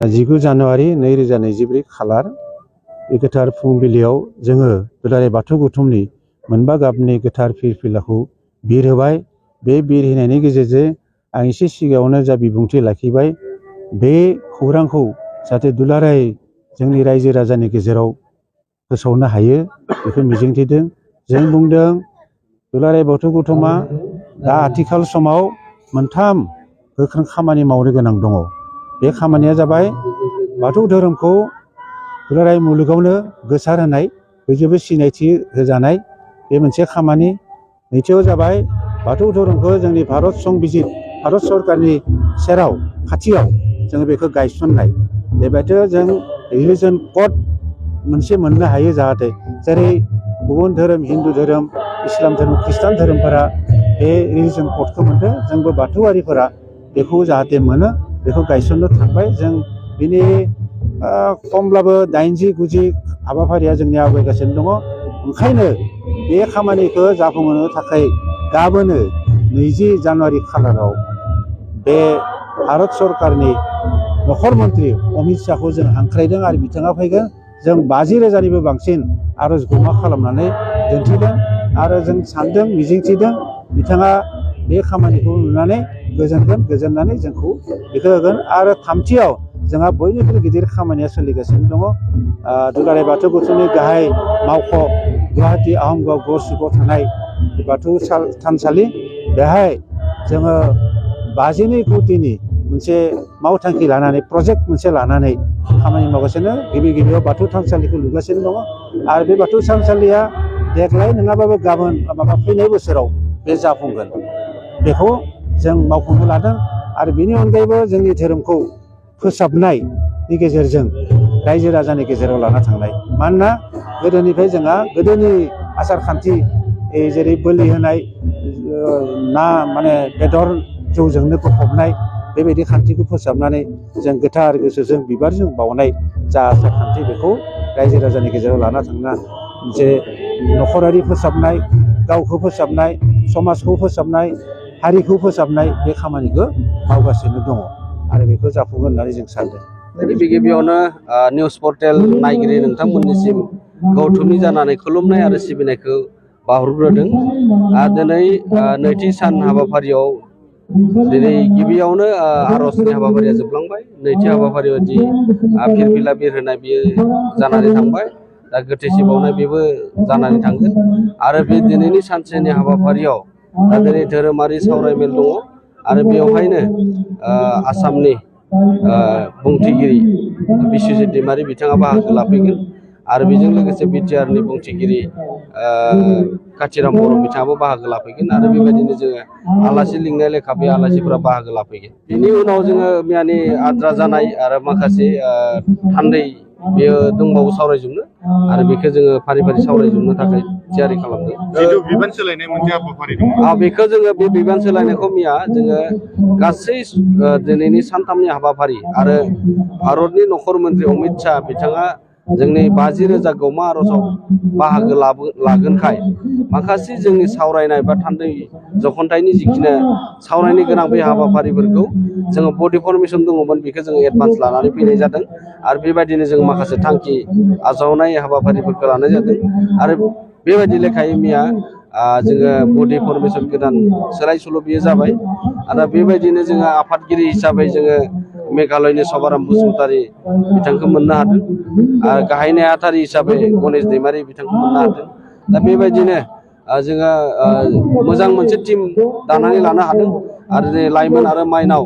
19 जानुवारि 2024 खालार बे गोथार फुंबिलियाव जोङो दुलाराय बाथौ गौथुमनि मोनबा गाबनि गोथार फिरफिलाखौ बिरहोबाय। बे बिरहोनायनि गेजेरजों आं एसे सिगाङावनो जा बिबुंथि लाखिबाय, बे खौरांखौ जाहाथे दुलाराय जोंनि रायजो राजानि गेजेराव फोसावनो हायो बेखौ मिजिंथिदों। जों बुंदों दुलाराय बाथौ गौथुमा दा आथिखाल समाव मोनथाम गोख्रों खामानि मावनो गोनां दङ। बे खामानिया जाबाय बाथौ धोरोमखौ दुलाराय मुलुगावनो गोसार होनाय, बयजोंबो सिनायथि होजानाय बे मोनसे खामानि। नैथियाव जाबाय बाथौ धोरोमखौ जोंनि भारत सरकारनि सेराव खाथियाव जोङो बेखौ गायसननाय। बेबायदि जों रिलिजन कड मोनसे मोननो हायो, जाहाथे जेरै गुबुन धोरोम हिन्दु धोरोम, इस्लाम धोरोम, ख्रिस्टान धोरोमफोरा बे रिलिजन क'डखौ मोनदों, जोंबो बाथौआरिफोरा बेखौ जाहाथे मोनो बेखौ गायसननो थांबाय। जों बिनि खमब्लाबो 80-90 हाबाफारिया जोंनि आवगायगासिनो दङ। ओंखायनो बे खामानिखौ जाफुंहोनो थाखाय गाबोनो 20 जानुवारि खालाराव बे भारत सरकारनि नखर मन्त्रि अमित शाहखौ जों हांख्रायदों आरो बिथाङा फैगोन। जों 50,000निबो बांसिन आरज गमा खालामनानै दिन्थिदों आरो जों सानदों, मिजिंथिदों बिथाङा बे खामानिखौ नुनानै गोजोनगोन, गोजोननानै जोंखौ बेखौ होगोन। आरो थामथियाव जोंहा बयनिख्रुइ गिदिर खामानिया सोलिगासिनो दङ। दुलाराय बाथौ गौथुमनि गाहाय मावख' गुवाहाटि आहमगाव गड़चुकआव थानाय बाथौ थानसालि, बेहाय जोङो 52 कौटिनि मोनसे मावथांखि लानानै, प्रजेक्ट मोनसे लानानै खामानि मावगासिनो। गिबियाव बाथौ थानसालिखौ लुगासिनो दङ आरो बे बाथौ थानसालिया देग्लाय नङाबाबो गाबोन फैनाय बोसोराव बे जाफुंगोन, बेखौ जों मावफुंनो लादों। आरो बेनि अनगायैबो जोंनि धोरोमखौ फोसाबनायनि गेजेरजों रायजो राजानि गेजेराव लाना थांनाय। मानोना गोदोनिफ्राय जोंहा गोदोनि आसार खान्थि, जेरै बोलि होनाय, ना बेदर जौजोंनो गफबनाय, बेबायदि खान्थिखौ फोसाबनानै जों गोथार गोसोजों बिबारजों बावनाय जा आसार खान्थि, बेखौ रायजो राजानि गेजेराव लाना थांना मोनसे नखरारि फोसाबनाय, गावखौ फोसाबनाय, समाजखौ फोसाबनाय, हारिखौ फोसाबनाय बे खामानिखौ मावगासिनो दङ आरो बेखौ जाफुंगोन होननानै जों सानदों। गिबियावनो निउस पर्टेल नायगिरि नोंथांमोननिसिम गौथुमनि जानानै खुलुमनाय आरो सिबिनायखौ बावहरग्रोदों। दिनै नैथि सान हाबाफारियाव दिनै गिबियावनो आरजनि हाबाफारिया जोबलांबाय। नैथि हाबाफारि बायदि फिरफिला बिरहोनाय बियो जानानै थांबाय। दा गोथैसि बावनाय बेबो जानानै थांगोन। आरो बे दिनैनि सानसेनि हाबाफारियाव दा दिनै धोरोमारि सावरायमेल दङ आरो बेवहायनो आसामनि बुंथिगिरि बिस्वजित दैमारि बिथाङा बाहागो लाफैगोन आरो बेजों लोगोसे बिटिआरनि बुंथिगिरि काथिराम बर' बिथाङाबो बाहागो लाफैगोन आरो बेबायदिनो जोङो आलासि लिंनाय लेखा बे आलासिफोरा बाहागो लाफैगोन। बेनि उनाव जोङो मैयानि आद्रा जानाय आरो माखासे थान्दै बेयो दंबावो सावरायजोबनो, आरो बेखौ जोङो फारि फारि सावरायजोबनो थाखाय थियारि खालामदों। बिबान सोलायनाय मोनसे हाबाफारि दङ। बेखौ जोङो बे बिबान सोलायनायखौ मैया जोङो गासै दिनैनि सानथामनि हाबाफारि आरो भारतनि नखर मन्त्रि अमित शाह बिथाङा जोंनि 50,000 गौमा आरजआव बाहागो लागोनखाय माखासे जोंनि सावरायनाय बा थान्दै जखन्थाइनि जिखिनि सावरायनो गोनां बे हाबाफारिफोरखौ जोङो बडि फरमेसन दङमोन, बेखौ जोङो एडभान्स लानानै फैनाय जादों आरो बेबायदिनो जों माखासे थांखि आजावनाय हाबाफारिफोरखौ लानाय जादों। आरो बेबायदि लेखायै मैया जोङो बडि फरमेसन गोदान सोलाय सोल' बियो जाबाय। आरो बेबायदिनो जोङो आफादगिरि हिसाबै जोङो मेघालयनि सभाराम बसुमतारी बिथांखौ मोननो हादों आरो गाहाय नेहाथारि हिसाबै गणेश दैमारि बिथांखौ मोननो हादों। दा बेबायदिनो जोङो मोजां मोनसे टिम दानानै लानो हादों आरो दिनै लाइमोन आरो माइनाव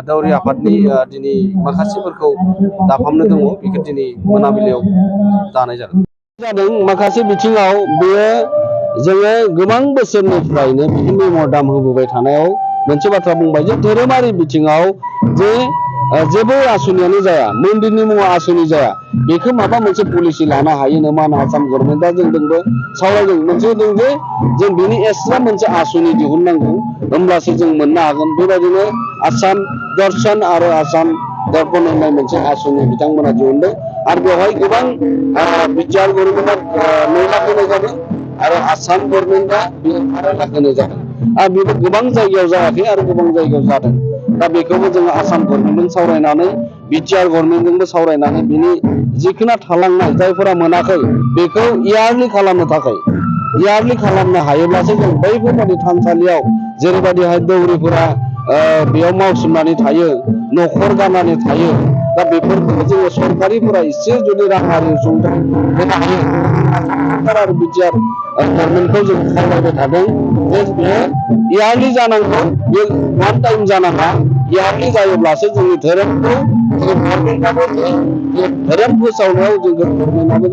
दौरि आफादनि दिनै माखासेफोरखौ दाफामनो दङ, बेखौ दिनै मोनाबिलियाव दानाय जादों। माखासे बिथिङाव बेयो जोङो गोबां बोसोरनिफ्रायनो बिदि मेमर दाम होबोबाय थानायाव मोनसे बाथ्रा बुंबाय जे धोरोमारि बिथिङाव जे जेबो आसनियानो जाया, मन्दिरनि मुङाव आसनि जाया, बेखौ माबा मोनसे पलिसि लानो हायो नामा होनना आसाम गभर्नमेन्टआ जोंजोंबो सावरायदों। मोनसे दं जे जों बिनि एक्सट्रा मोनसे आसनि दिहुननांगौ, होमब्लासो जों मोननो हागोन। बेबायदिनो आसाम दर्शन आरो आसाम दर्पण होननाय मोनसे आसनि बिथांमोना दिहुनदों आरो बेवहाय गोबां बिटिआर गभर्नमेन्टआ 9 लाख होनाय जादों आरो आसाम गभर्नमेन्टआ 12 लाख होनाय जादों। आरो बेबो गोबां जायगायाव जायाखै आरो गोबां जायगायाव जादों। दा बेखौबो जोङो आसाम गभर्नमेन्टजों सावरायनानै बिटिआर गभर्नमेन्टजोंबो सावरायनानै बिनि जिखुनु थालांनाय जायफोरा मोनाखै बेखौ इयारलि खालामनो थाखाय इयारलि खालामनो हायोब्लासो जों बैफोरबादि थानसालियाव जेरैबायदिहाय दौरिफोरा बेयाव मावसोमनानै थायो न'खर गारनानै थायो दा बेफोरखौ जोङो सरकारिफोरा एसे जुदि राङारि अनसुंथाइ होनो हायो आरो बिटिआर गभर्नमेन्टखौ जों खावलायबाय थादों जे बेयो इयारलि जानांगौ बे वान टाइम जानाङा इयारलि जायोब्लासो जोंनि धोरोमखौ गभर्नमेन्टआबो धोरोम फोसावनायाव जों गभर्नमेन्टआबो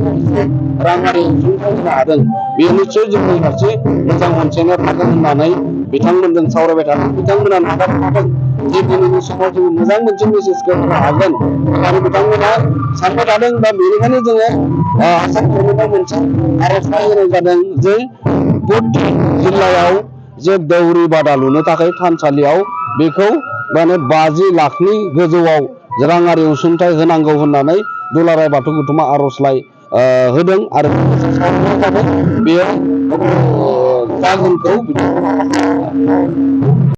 राङारि अनसुंथाइ होनो हादों बेयो निस्सय जोंनि फारसे मोजां अनसायनाय थागोन होननानै बिथांमोनजों सावरायबाय थादों बिथांमोना नाजाबाय जे दिनैनि समाव जों मोजां मोनसे मेसेजखौ होनो हागोन आरो बिथांमोना सानबाय थादों दा बेनिखायनो जोङो आसाम गभर्नमेन्टआव मोनसे आर'जलाइ होनाय जादों जे प्रति जिल्लायाव जे दौरि बादा लुनो थाखाय थानसालियाव बेखौ माने 50 लाखनि गोजौआव राङारि अनसुंथाइ होनांगौ होननानै दुलाराय बाथौ गौथुमा आर'जलाइ होदों आरो बेयो जागोनखौ